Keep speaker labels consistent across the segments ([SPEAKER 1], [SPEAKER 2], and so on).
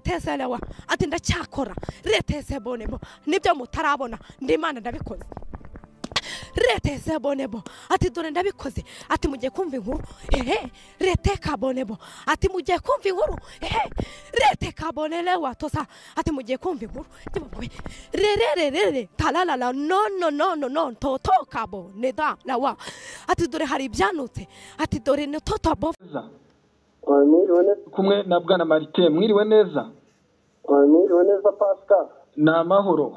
[SPEAKER 1] Retezelewa ati ndacyakora. Retezebonebo nibyo mutarabona ndi Imana ndabikoze. Retezebonebo ati dore ndabikoze. Ati mugiye kumva inkuru. Ehe retekabonebo ati mugiye kumva inkuru. Ehe retekabonelewa tosa ati mugiye kumva inkuru. Re talalala no no no no no totokabo neda lawa ati dore hari ibyanutse. Ati dore ne totabo.
[SPEAKER 2] Kumwe na Bwana Martin, mwiriwe neza?
[SPEAKER 3] Mwiriwe neza Pascal.
[SPEAKER 2] Ni amahoro.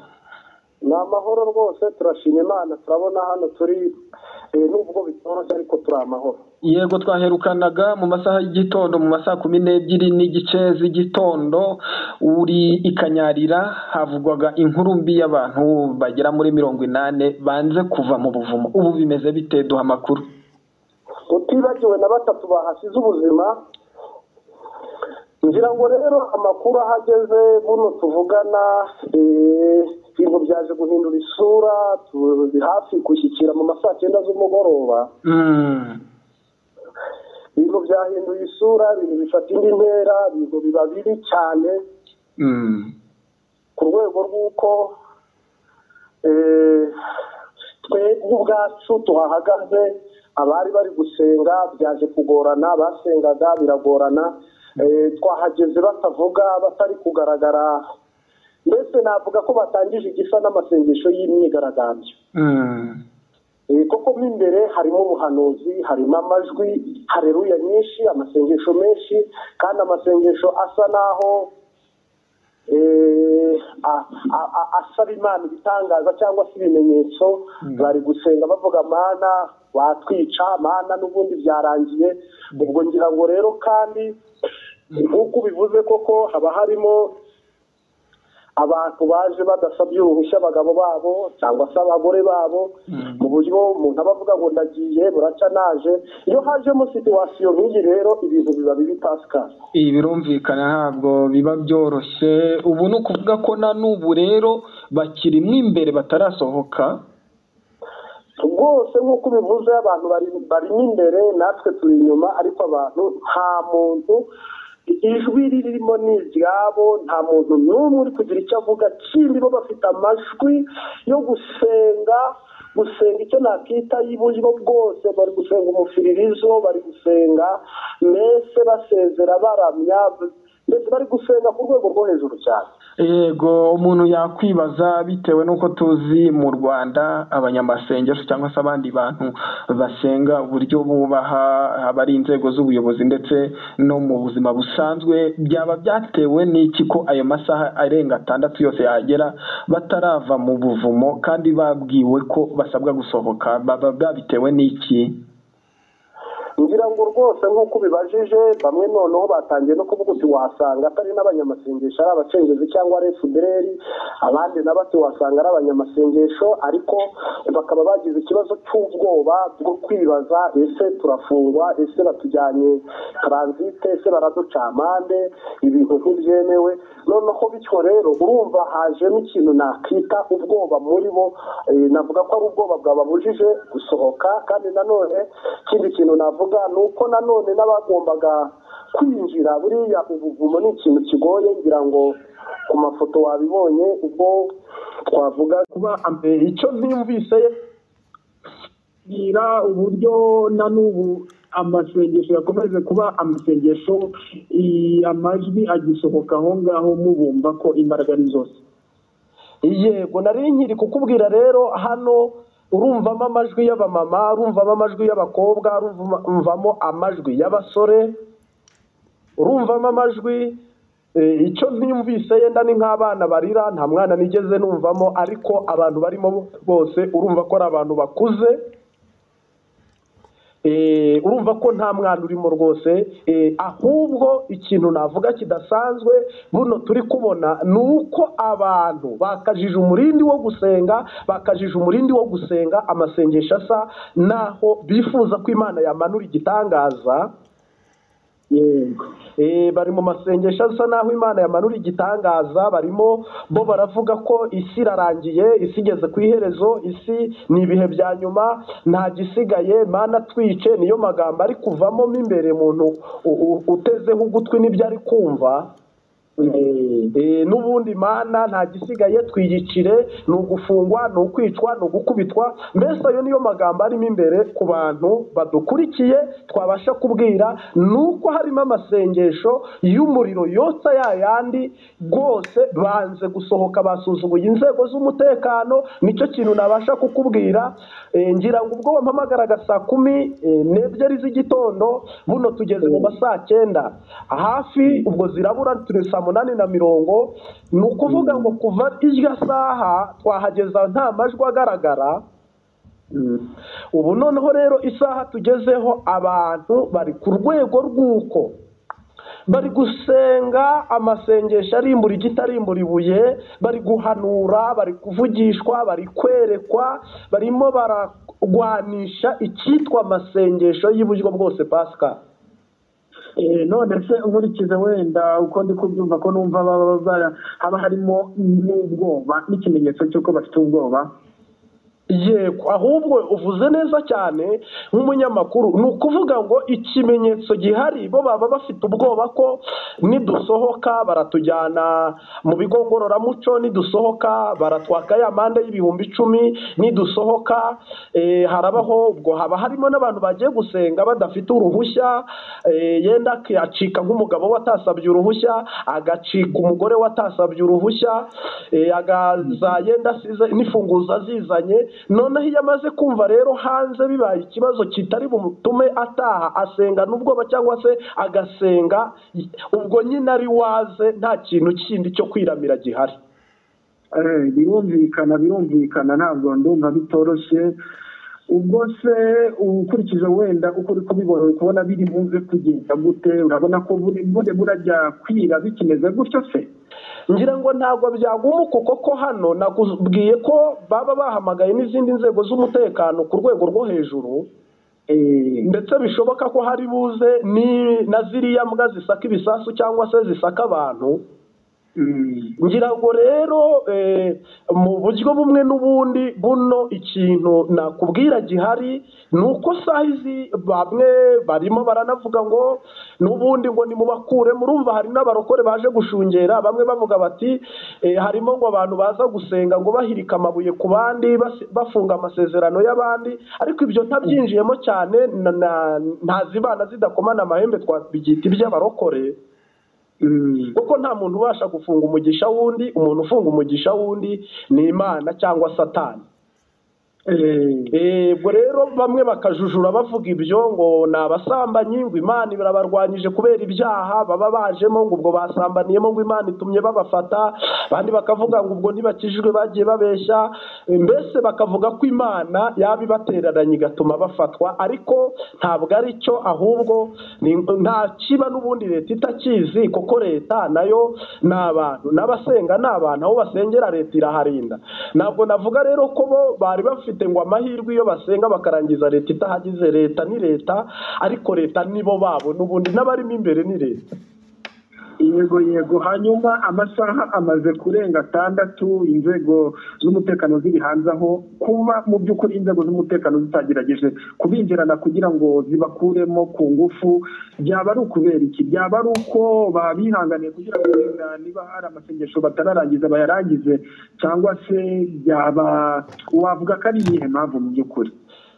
[SPEAKER 3] Ni amahoro rwose, turashima Imana, turabona hano turi nubwo bitoroshye ariko turi amahoro.
[SPEAKER 2] Yego, twaherukanaga mu masaha y'igitondo, mu masaha 12:30 z'igitondo, uri ikanyarira havugwaga inkuru mbi y'abantu bagera muri 80 banze kuva mu buvumo. Ubu bimeze bite? Duha amakuru.
[SPEAKER 3] Utibagiwe na batatu bahasize ubuzima. Ngira ngo rero amakuru ahageze buno tuvugana, ibintu byaje guhindura isura, turi hafi gushyikira mu masaha 9 z'umugoroba. Ibintu byahinduye isura, ibintu bifata indi ntera, ibintu biba bibi cyane ku rwego rw'uko twebwe ubwacu tuhahagaze. Abari bari gusenga byaje kugorana, basengaga biragorana. Twahageze batavuga, batari kugaragara, mbese navuga ko batangije igisa n'amasengesho y'imyigaragambyo. Koko mo imbere harimo ubuhanuzi, harimo amajwi, hareruya nyinshi, amasengesho menshi, kandi amasengesho asa naho asaba Imana ibitangaza cyangwa se ibimenyetso. Bari gusenga bavuga Mana watwica, Mana n'ubundi byarangiye. Ubwo ngira ngo rero kandi nk'uko bivuze koko haba harimo abantu baje badasabye uruhushya abagabo babo cyangwa se abagore babo, mu buryo umuntu aba avuga ngo ndagiye buraca naje. Iyo hajemo situation nk'iyi rero ibintu biba bibi Pascal.
[SPEAKER 2] Ibi birumvikana ntabwo biba byoroshye. Ubu ni ukuvuga ko na n'ubu rero bakirimo imbere batarasohoka
[SPEAKER 3] rwose. Nk'uko ubivuze abantu barimo imbere, natwe turi inyuma, ariko abantu nta muntu ijwi ririmo ni iryabo, nta muntu n'umwe uri kugira icyo avuga kindi. Bo bafite amajwi yo gusenga, gusenga icyo nakita y'uburyo bwose. Bari gusenga umufiririzo, bari gusenga mbese basezera baramya, mbese bari gusenga ku rwego rwo hejuru cyane.
[SPEAKER 2] Yego, umuntu yakwibaza bitewe n'uko tuzi mu Rwanda abanyamasengesho cyangwa se abandi bantu basenga uburyo bubaha abari inzego z'ubuyobozi ndetse no mu buzima busanzwe, byaba byatewe n'iki ko ayo masaha arenga 6 yose yagera batarava mu buvumo kandi babwiwe ko basabwa gusohoka? Baba babitewe n'iki?
[SPEAKER 3] Ngira ngo rwose nk'uko ubibajije, bamwe noneho batangiye no kuvuga uti wasanga atari n'abanyamasengesho ari abacengezi cyangwa ari FDLR, abandi nabo ati wasanga ari abanyamasengesho, ariko bakaba bagize ikibazo cy'ubwoba bwo kwibaza ese turafungwa, ese batujyanye transit, ese baraduca amande, ibintu ntibyemewe. Noneho bityo rero urumva hajemo ikintu nakita ubwoba muri bo, navuga ko ari ubwoba bwababujije gusohoka. Kandi nanone ikindi kintu navuga nuko nanone n'abagombaga kwinjira, buriya ubuvumo ni ikintu kigoye, ngira ngo ku mafoto wabibonye ubwo twavuga
[SPEAKER 2] kuba icyo ntiyumvise bwira uburyo na n'ubu amasengesho yakomeje kuba amasengesho, amajwi agisohoka aho ngaho mubumva ko imbaraga ari zose.
[SPEAKER 3] Yego, nari nkiri kukubwira rero hano urumvamo amajwi y'abamama, urumvamo amajwi y'abakobwa, urumvamo amajwi y'abasore, urumvamo amajwi. Icyo ntiyumvise yenda ni nk'abana barira, nta mwana nigeze numvamo, ariko abantu barimo bose urumva ko ari abantu bakuze. Urumva ko nta mwana urimo rwose. Ahubwo ikintu navuga kidasanzwe buno turi kubona ni uko abantu bakajije umurindi wo gusenga, bakajije umurindi wo gusenga amasengesho asa naho bifuza ko Imana yamanura igitangaza. Yego, bari mu masengesho asa naho Imana yamanura igitangaza, barimo bo baravuga ko isi irarangiye, isi igeze ku iherezo, isi ni ibihe bya nyuma, nta gisigaye, Mana twice. Niyo magambo ari kuvamo mo imbere, muntu utezeho ugutwi n'ibyo ari kumva. N'ubundi Mana nta gisigaye, twiyicire, ni ugufungwa, ni ukwicwa, ni ugukubitwa. Mbese ayo niyo magambo arimo imbere ku bantu badukurikiye twabasha kubwira, ni uko harimo amasengesho y'umuriro yotsa ya yandi rwose. Banze gusohoka, basuzuguye inzego z'umutekano, nicyo kintu nabasha kukubwira. Ngira ngo ubwo wampamagaraga saa 12 z'igitondo, buno tugeze mu ma 9 hafi, ubwo zirabura turi saa 8:30. Ni ukuvuga ngo kuva irya saha twahageza nta majwi agaragara. Ubu noneho rero isaha tugezeho abantu bari ku rwego rw'uko bari gusenga amasengesho arimbura igiti, arimbura ibuye, bari guhanura, bari kuvugishwa, bari kwerekwa, barimo baragwanisha icyitwa amasengesho y'uburyo bwose. Pascal,
[SPEAKER 2] none se nkurikize wenda uko ndi kubyumva, ko numva haba harimo n'ubwoba n'ikimenyetso cy'uko bafite ubwoba?
[SPEAKER 3] Yego, ahubwo uvuze neza cyane nk'umunyamakuru. Ni ukuvuga ngo ikimenyetso gihari, bo baba bafite ubwoba ko nidusohoka baratujyana mu bigo ngororamuco, nidusohoka baratwaka ya mande y'10,000, nidusohoka harabaho ubwo haba harimo n'abantu bagiye gusenga badafite uruhushya, yenda acika nk'umugabo watasabye uruhushya, agacika umugore watasabye uruhushya, agaza yenda asize n'ifunguzo azizanye. Noneho iyo amaze kumva rero hanze bibaye ikibazo kitari bumutume ataha, asenga n'ubwoba cyangwa se agasenga ubwo nyine ari waze, nta kintu kindi cyo kwiramira gihari.
[SPEAKER 2] Birumvikana, ntabwo ndumva bitoroshye. Ubwo se ukurikije wenda uko uri kubibona, uri kubona biri buze kugenda gute? Urabona ko buri burajya kwira bikimeze gutyo se?
[SPEAKER 3] Ngira ngo ntabwo byagumuka, kuko hano nakubwiye ko baba bahamagaye n'izindi nzego z'umutekano ku rwego rwo hejuru, ndetse bishoboka ko hari buze na ziriya mbwa zisaka ibisasu cyangwa se zisaka abantu. Ngira ngo rero mu buryo bumwe n'ubundi buno ikintu nakubwira gihari ni uko sahizi bamwe barimo baranavuga ngo n'ubundi ngo nimubakure. Murumva hari n'abarokore baje gushungera, bamwe bavuga bati harimo ngo abantu baza gusenga ngo bahirika amabuye ku bandi, bafunga amasezerano y'abandi. Ariko ibyo ntabyinjiyemo cyane, ntazibana zidakomana amahembe twabyita iby'abarokore, kuko nta muntu ubasha gufunga umugisha wundi. Umuntu ufunga umugisha wundi ni Imana cyangwa Satani. Ubwo rero bamwe bakajujura bavuga ibyo ngo ni abasambanyi, ngo Imana irabarwanyije kubera ibyaha baba bajemo, ngo ubwo basambaniyemo, ngo Imana itumye babafata. Abandi bakavuga ngo ubwo ntibakijijwe bagiye babeshya, mbese bakavuga ko Imana yaba ibatereranye igatuma bafatwa. Ariko ntabwo ari cyo, ahubwo nta kiba n'ubundi leta itakizi, kuko leta nayo ni abantu, n'abasenga ni abantu, aho basengera leta iraharinda. Ntabwo navuga rero ko bo bari bafite ngo amahirwe iyo basenga bakarangiza leta itahagize. Leta ni leta, ariko leta nibo babo n'ubundi n'abarimo imbere ni leta.
[SPEAKER 2] Yego. Hanyuma amasaha amaze kurenga 6, inzego z'umutekano ziri hanze aho. Kuba mu by'ukuri inzego z'umutekano zitagerageje kubinjirana kugira ngo zibakuremo ku ngufu, byaba ari ukubera iki? Byaba ari uko babihanganiye kugira ngo wenda niba hari amasengesho batararangiza bayarangize, cyangwa se byaba wavuga ko ari iyihe mpamvu mu by'ukuri?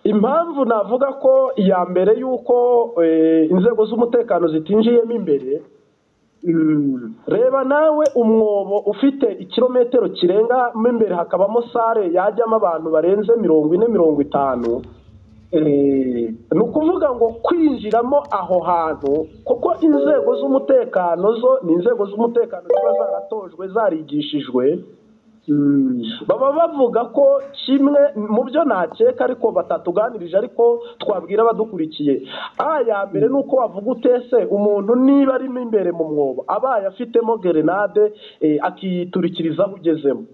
[SPEAKER 3] Impamvu navuga ko iya mbere y'uko inzego z'umutekano zitinjiyemo imbere, reba nawe umwobo ufite ikirometero kirenga mo imbere hakabamo sare yajyamo abantu barenze 40, 50. Ni ukuvuga ngo kwinjiramo aho hantu, kuko inzego z'umutekano zo ni inzego z'umutekano ziba zaratojwe, zarigishijwe, baba bavuga ko kimwe mu byo nakeka ariko batatuganirije, ariko twabwira abadukurikiye, aya mbere ni uko wavuga utese umuntu niba arimo imbere mu mwobo abaye afitemo gerenade akiyiturikiriza aho ugezemo.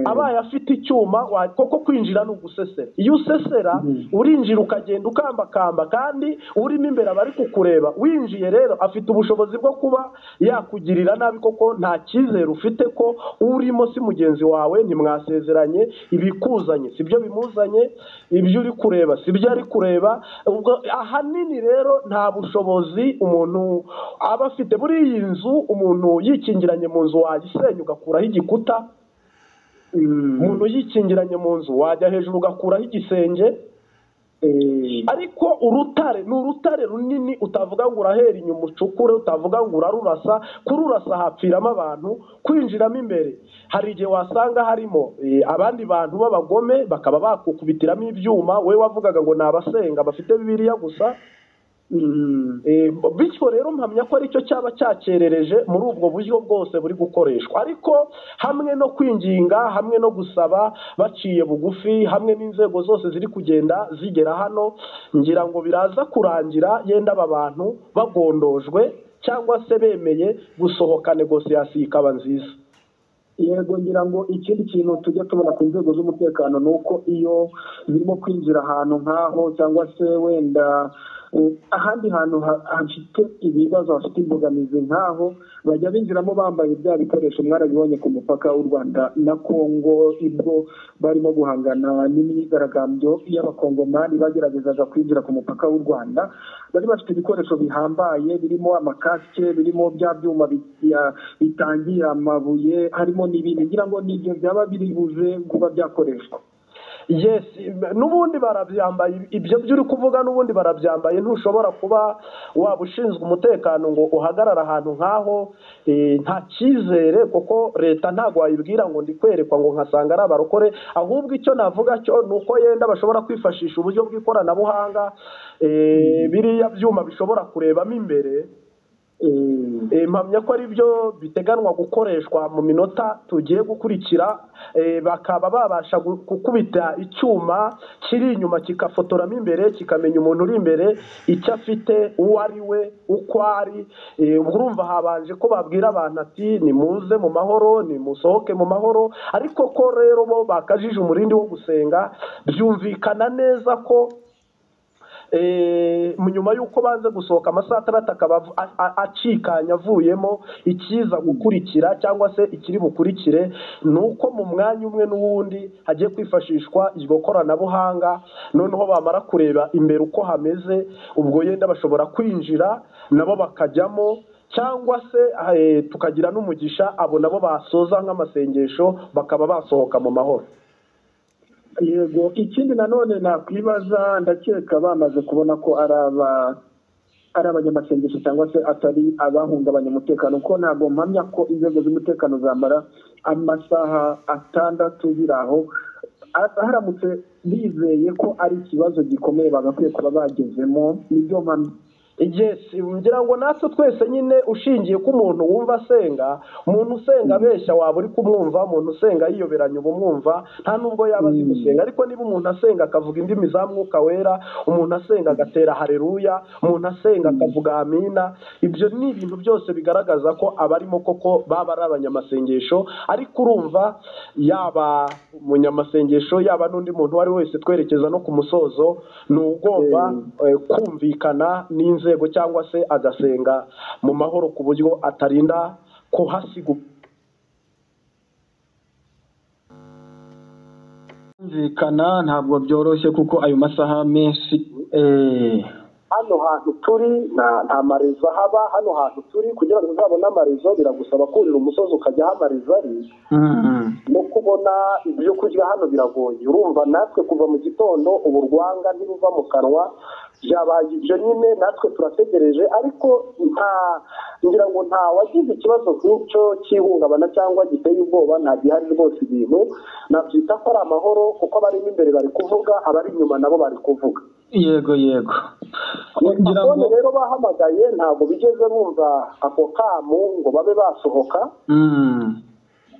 [SPEAKER 4] Abaye afite icyuma, koko kwinjira ni ugusesera. Iyo usesera urinjira ukagenda ukambakamba, kandi urimo imbere abari kukureba. Winjiye rero afite ubushobozi bwo kuba yakugirira nabi, koko nta cyizere ufite ko urimo si mugenzi wawe, ntimwasezeranye, ibikuzanye sibyo bimuzanye, ibyo uri kureba sibyo ari kureba. Ubwo ahanini rero nta bushobozi umuntu aba afite. Muri iyi nzu umuntu yikingiranye mu nzu wayisenya ugakuraho igikuta, umuntu yikingiranye mu nzu wajya hejuru ugakuraho igisenge, ariko urutare ni urutare runini utavuga ngo urahera inyuma ucukure, utavuga ngo urarurasa. Kururasa hapfiramo abantu, kwinjiramo imbere hari igihe wasanga harimo abandi bantu b'abagome bakaba bakukubitiramo ibyuma. We wavugaga ngo ni abasenga bafite Bibiliya gusa. Bityo rero mpamya ko aricyo cyaba cyakerereje muri ubwo buryo bwose buri gukoreshwa. Ariko hamwe no kwinginga, hamwe no gusaba baciye bugufi, hamwe n'inzego zose ziri kugenda zigera hano, ngira ngo biraza kurangira yenda aba bantu bagondojwe cyangwa se bemeye gusohoka, negosiyasiyo ikaba nziza.
[SPEAKER 2] Yego, ngira ngo ikindi kintu tujya tubona ku nzego z'umutekano ni uko iyo zirimo kwinjira ahantu nk'aho cyangwa se wenda ahandi hantu hafite ibibazo, hafite imbogamizi nk'aho, bajya binjiramo bambaye bya bikoresho mwarabibonye ku mupaka w'u Rwanda na Kongo, ibwo barimo guhangana n'imyigaragambyo y'abakongomani bageragezaga kwinjira ku mupaka w'u Rwanda. Bari bafite ibikoresho bihambaye birimo amakasike, birimo bya byuma bitangira amabuye, harimo n'ibindi. Ngira ngo nibyo byaba biri buze kuba byakoreshwa.
[SPEAKER 4] Yes, n'ubundi barabyambaye ibyo by'uri kuvuga, n'ubundi barabyambaye. Ntushobora kuba waba ushinzwe umutekano ngo uhagarare ahantu nk'aho nta cyizere, kuko leta ntabwo wayibwira ngo ndi kwerekwa ngo nkasanga ari abarokore. Ahubwo icyo navuga cyo ni uko yenda bashobora kwifashisha uburyo bw'ikoranabuhanga, biriya byuma bishobora kurebamo imbere. Mpamya ko ari byo biteganwa gukoreshwa mu minota tugiye gukurikira, bakaba babasha gukubita icyuma kiri inyuma kikafotoramo imbere, kikamenya umuntu uri imbere icyo afite, uwo ari we, uko ari. Urumva habanje ko babwira abantu ati nimuze mu mahoro, nimusohoke mu mahoro. Ariko ko rero bo bakajije umurindi wo gusenga, byumvikana neza ko nyuma y'uko banze gusohoka amasaha 6 akaba acikanya avuyemo, ikiza gukurikira cyangwa se ikiri bukurikire ni uko mu mwanya umwe n'uwundi hagiye kwifashishwa iryo koranabuhanga. Noneho bamara kureba imbere uko hameze, ubwo yenda bashobora kwinjira nabo bakajyamo, cyangwa se tukagira n'umugisha abo nabo basoza nk'amasengesho bakaba basohoka mu mahoro.
[SPEAKER 2] Yego, ikindi nanone nakwibaza, ndakeka bamaze kubona ko ari abanyamasengesho cyangwa se atari abahungabanya umutekano, kuko ntabwo mpamya ko inzego z'umutekano zamara amasaha 6 ziri aho. Haramutse bizeye ko ari ikibazo gikomeye bagakwiye kuba bagezemo, nibyo mpamya.
[SPEAKER 4] Yes, ngira ngo natwe twese nyine ushingiye ku muntu wumva asenga, umuntu usenga abeshya waba uri kumwumva, umuntu usenga yiyoberanya uba umwumva, nta nubwo yaba azi gusenga. Ariko niba umuntu asenga akavuga indimi za mwuka wera, umuntu asenga agatera haleluya, umuntu asenga akavuga amina, ibyo ni ibintu byose bigaragaza ko abarimo koko baba ari abanyamasengesho. Ariko urumva yaba umunyamasengesho yaba n'undi muntu uwo ari wese, twerekeza no ku musozo, ni ugomba kumvikana n'inzego cyangwa se agasenga mu mahoro ku buryo atarinda kuhasiga.
[SPEAKER 2] Kumvikana ntabwo byoroshye kuko ayo masaha menshi
[SPEAKER 3] hano hantu turi nta marezo haba. Hano hantu turi kugira ngo uzabone amarezo biragusaba kurira umusozi ukajya aho amarezo ari, no kubona ibyo kurya hano biragoye. Urumva natwe kuva mu gitondo ubu rwanga ntiruva mu kanwa, byabaye ibyo nyine, natwe turategereje. Ariko ngira ngo nta wagize ikibazo nk'icyo cy'ihungabana cyangwa giteye ubwoba, nta gihari rwose. Ibintu nabyita ko ari amahoro, kuko abarimo imbere bari kuvuga, abari inyuma nabo bari kuvuga.
[SPEAKER 2] Yego yego,
[SPEAKER 3] ngira ngo rero bahamagaye ntabwo bigeze bumva ako kamu ngo babe basohoka.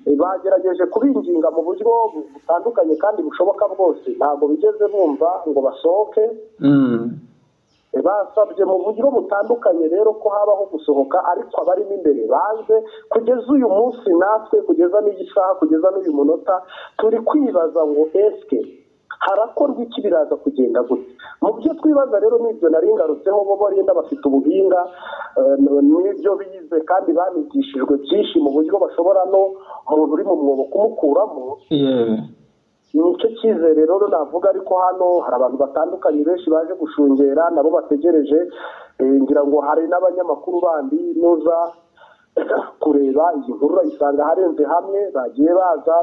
[SPEAKER 3] Bagerageje kubinginga mu buryo butandukanye kandi bushoboka bwose, ntabwo bigeze bumva ngo basohoke. Basabye mu buryo butandukanye rero ko habaho gusohoka, ariko abarimo imbere banze. Kugeza uyu munsi natwe, kugeza n'igisaha, kugeza n'uyu munota, turi kwibaza ngo eske harakorwa iki, biraza kugenda gute? Mu byo twibaza rero n'ibyo nari ngarutseho, bo barinda bafite ubuhinga n'ibyo bize kandi banigishijwe byinshi mu buryo bashobora no umuntu uri mu mwobo kumukuramo. Nicyo cyizere rero navuga. Ariko hano hari abantu batandukanye benshi baje gushungera, nabo bategereje. Ngira ngo hari n'abanyamakuru bandi nuza kureba iyi nkuru urayisanga harenze hamwe, bagiye baza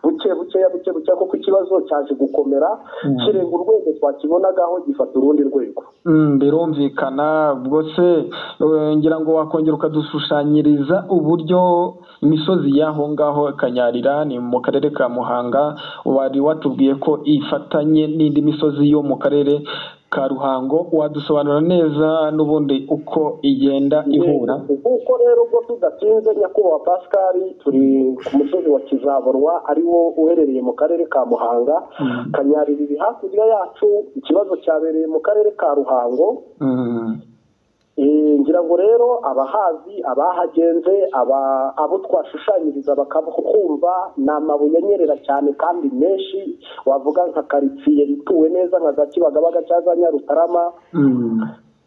[SPEAKER 3] buke bukeya buke buke, kuko ikibazo cyaje gukomera kirenga urwego twakibonagaho, gifata urundi rwego.
[SPEAKER 2] Birumvikana. Ubwo se ngira ngo wakongera ukadushushanyiriza uburyo imisozi y'aho ngaho Kanyarira, ni mu karere ka Muhanga, wari watubwiye ko ifatanye n'indi misozi yo mu karere ka Ruhango, wadusobanura neza n'ubundi uko igenda ihura?
[SPEAKER 3] Kuko rero ubwo tudatinze, nyakubahwa Pascal, turi ku musozi wa Kizaborwa, ari wo uherereye mu karere ka Muhanga. Kanyarira iri hakurya yacu, ikibazo cyabereye mu karere ka Ruhango. Ngira ngo rero abahazi, abahagenze, abo twashushanyiriza bakakumva, ni amabuye anyerera cyane kandi menshi, wavuga nka karitsiye ituwe neza nka za Kibagabaga cyangwa za Nyarutarama.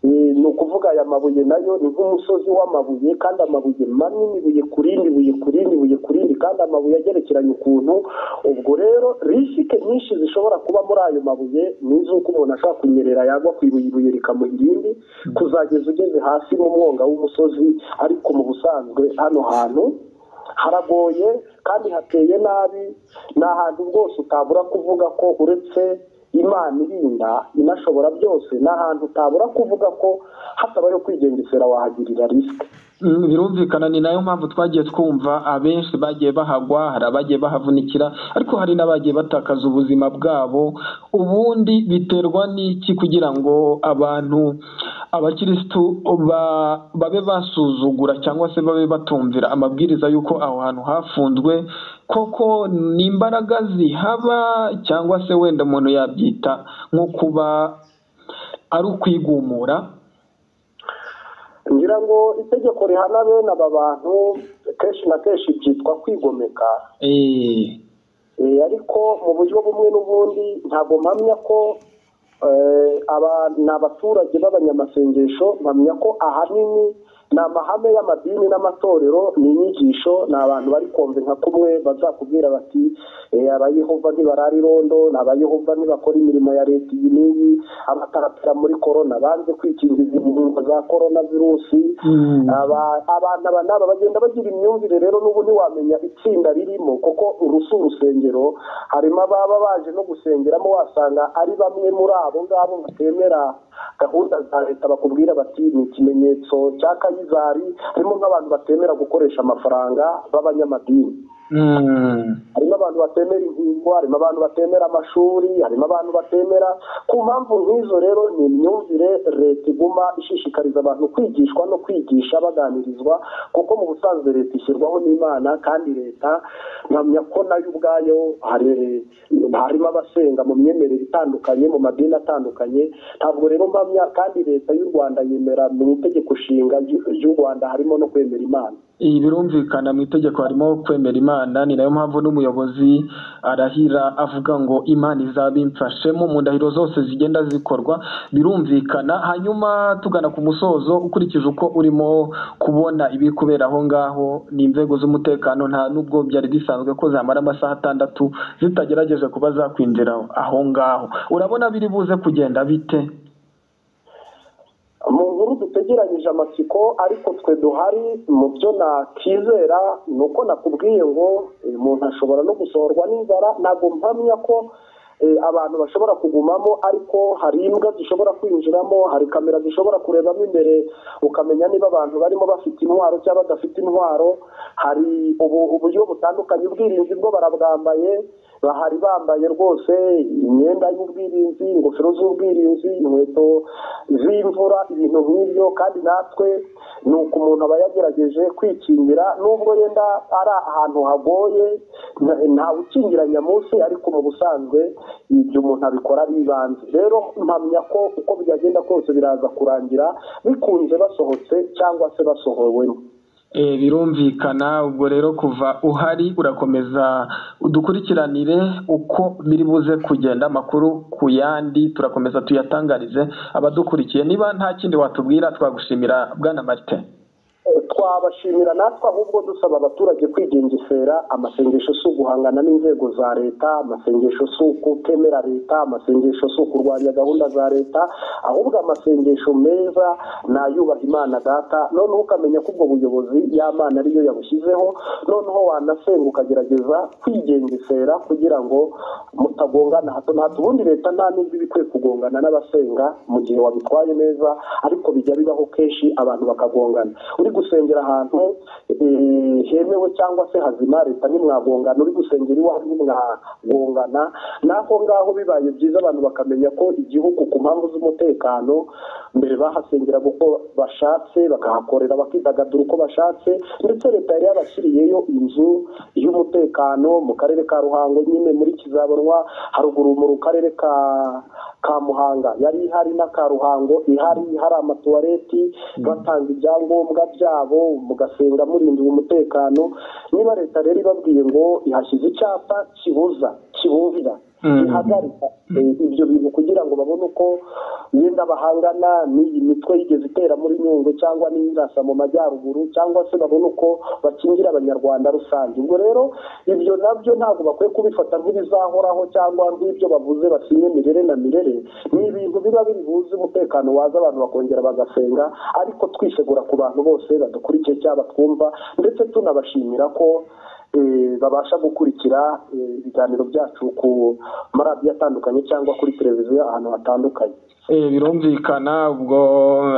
[SPEAKER 3] Ni ukuvuga aya mabuye nayo ni nk'umusozi w'amabuye, kandi amabuye manini, ibuye ku rindi, ibuye ku rindi, ibuye ku rindi, kandi amabuye agerekeranye ukuntu. Ubwo rero risike nyinshi zishobora kuba muri ayo mabuye ni iz'uko umuntu ashobora kunyerera, yagwa ku ibuye, ibuye rikamuha irindi, kuzageza ugeze hasi mu mwonga w'umusozi. Ariko mu busanzwe hano hantu haragoye kandi hateye nabi, ni ahantu rwose utabura kuvuga ko uretse Imana irinda inashobora byose, ni ahantu utabura kuvuga ko hatabayeho kwigengesera wahagirira risike.
[SPEAKER 2] Birumvikana, ni nayo mpamvu twagiye twumva abenshi bagiye bahagwa, hari abagiye bahavunikira, ariko hari n'abagiye batakaza ubuzima bwabo. Ubundi biterwa n'iki kugira ngo abantu, abakirisitu, babe basuzugura cyangwa se babe batumvira amabwiriza y'uko aho hantu hafunzwe? Koko ni imbaraga zihaba, cyangwa se wenda umuntu yabyita nko kuba ari ukwigumura?
[SPEAKER 3] Ngira ngo itegeko rihana bene aba bantu kenshi na kenshi byitwa kwigomeka. Ariko mu buryo bumwe n'ubundi ntabwo mpamya ko aba ni abaturage b'abanyamasengesho, mpamya ko ahanini ni amahame y'amadini n'amatorero, ni inyigisho, ni abantu bari kumva nka kumwe bazakubwira bati abayehova ntibarara irondo, ni abayehova ntibakora imirimo ya leta iyi n'iyi, abatarapira muri korona banze kwikingiza inkingo za korona virusi. Abantu aba n'aba bagenda bagira imyumvire rero, n'ubu ntiwamenya itsinda ririmo, kuko uru si urusengero, harimo ababa baje no gusengeramo, wasanga ari bamwe muri abo ngabo batemera gahunda za leta, bakubwira bati ni ikimenyetso cya Kayizari. Harimo nk'abantu batemera gukoresha amafaranga b'abanyamadini, harimo abantu batemera inkingo, harimo abantu batemera amashuri, harimo abantu batemera ku mpamvu nk'izo. Rero ni imyumvire leta iguma ishishikariza abantu kwigishwa no kwigisha baganirizwa, kuko mu busanzwe leta ishyirwaho n'Imana, kandi leta mpamya ko nayo ubwayo harimo abasenga mu myemerere itandukanye, mu madini atandukanye. Ntabwo rero mpamya, kandi leta y'u Rwanda yemera mu itegeko nshinga ry'u Rwanda harimo no kwemera Imana.
[SPEAKER 2] Ibi birumvikana, mu itegeko harimo kwemera Imana, ni nayo mpamvu n'umuyobozi arahira avuga ngo Imana izabimfashemo mu ndahiro zose zigenda zikorwa, birumvikana. Hanyuma tugana ku musozo, ukurikije uko urimo kubona ibiri kubera aho ngaho, ni inzego z'umutekano nta nubwo byari bisanzwe ko zamara amasaha 6 zitagerageje kuba zakwinjira aho ngaho, urabona biri buze kugenda bite?
[SPEAKER 3] Mu nkuru dutegeranyije amatsiko, ariko twe duhari mu byo nakizera ni uko nakubwiye ngo umuntu ashobora no gusohorwa n'inzara. Ntabwo mpamya ko abantu bashobora kugumamo, ariko hari imbwa zishobora kwinjiramo, hari kamera zishobora kurebamo imbere ukamenya niba abantu barimo bafite intwaro cyangwa badafite intwaro. Hari uburyo butandukanye, ubwirinzi bwo barabwambaye, bahari bambaye rwose imyenda y'ubwirinzi, ingofero z'ubwirinzi, inkweto z'imvura, ibintu nk'ibyo. Kandi natwe ni uko umuntu aba yagerageje kwikingira, nubwo yenda ari ahantu hagoye, Ntawe ukingira nyamunsi, ariko mu busanzwe ibyo umuntu abikora bibanze. Rero mpamya ko uko byagenda kose biraza kurangira bikunze basohotse cyangwa se basohowemo.
[SPEAKER 2] Birumvikana. Ubwo rero kuva uhari urakomeza udukurikiranire uko biri buze kugenda, amakuru ku yandi turakomeza tuyatangarize abadukurikiye. Niba nta kindi watubwira twagushimira Bwana Martin.
[SPEAKER 3] Twabashimira natwe, ahubwo dusaba abaturage kwigengesera. Amasengesho si uguhangana n'inzego za leta, amasengesho si ukutemera leta, amasengesho si ukurwanya gahunda za leta, ahubwo amasengesho meza ni ayubaha Imana Data. Noneho ukamenya ko ubwo buyobozi y'Imana ariyo yabushyizeho, noneho wanasenga ukagerageza kwigengesera kugira ngo mutagongana hato na hato. Ubundi leta nta n'ubwo iba ikwiye kugongana n'abasenga mu gihe wabitwaye neza, ariko bijya bibaho kenshi abantu bakagongana. Uri gusengera ahantu hemewe cyangwa se hazima, leta ntimwagongana. Uri gusengera iwawe ntimwagongana. Naho ngaho bibaye byiza abantu bakamenya ko igihugu ku mpamvu z'umutekano mbere bahasengera uko bashatse, bakahakorera bakidagadura uko bashatse, ndetse leta yari yabashyiriyeyo inzu y'umutekano mu karere ka Ruhango nyine muri Kizabonwa, haruguru mu karere ka Muhanga yari ihari, n'aka Ruhango ihari, hari amatuwareti, batanga ibyangombwa byabo mugasenga murindiwe umutekano. Niba leta rero ibabwiye ngo ihashyize icyapa kibuza kibumvira gihagarika ibyo bintu kugira ngo babone uko yenda bahangana n'iyi mitwe yigeze itera muri Nyungwe cyangwa n'irasa mu majyaruguru, cyangwa se babone uko bakingira abanyarwanda rusange. Ubwo rero ibyo nabyo ntabwo bakwiye kubifata nk'ibizahoraho cyangwa nk'ibyo bavuze basinye mirere na mirere. Ni ibintu biba biri buze umutekano waza abantu bakongera bagasenga, ariko twisegura ku bantu bose badukurikiye cyangwa twumva, ndetse tunabashimira ko babasha gukurikira ibiganiro byacu ku maradiyo atandukanye cyangwa kuri televiziyo ahantu hatandukanye.
[SPEAKER 2] Birumvikana. Ubwo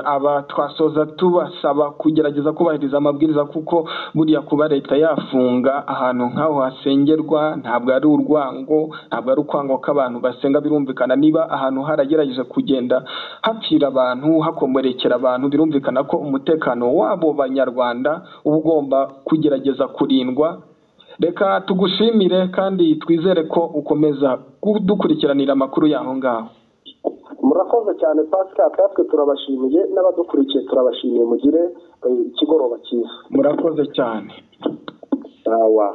[SPEAKER 2] aba twasoza tubasaba kugerageza kubahiriza amabwiriza, kuko buriya kuba leta yafunga ahantu nk'aho hasengerwa ntabwo ari urwango, ntabwo ari ukwango k'abantu basenga. Birumvikana niba ahantu haragerageje kugenda hapfira abantu, hakomerekera abantu, birumvikana ko umutekano wabo banyarwanda uba ugomba kugerageza kurindwa. Reka tugushimire kandi twizere ko ukomeza kudukurikiranira amakuru y'aho ngaho.
[SPEAKER 3] Murakoze cyane Pascal, natwe turabashimiye n'abadukurikiye turabashimiye, mugire ikigoroba cyiza.
[SPEAKER 2] Murakoze cyane.
[SPEAKER 3] Sawa.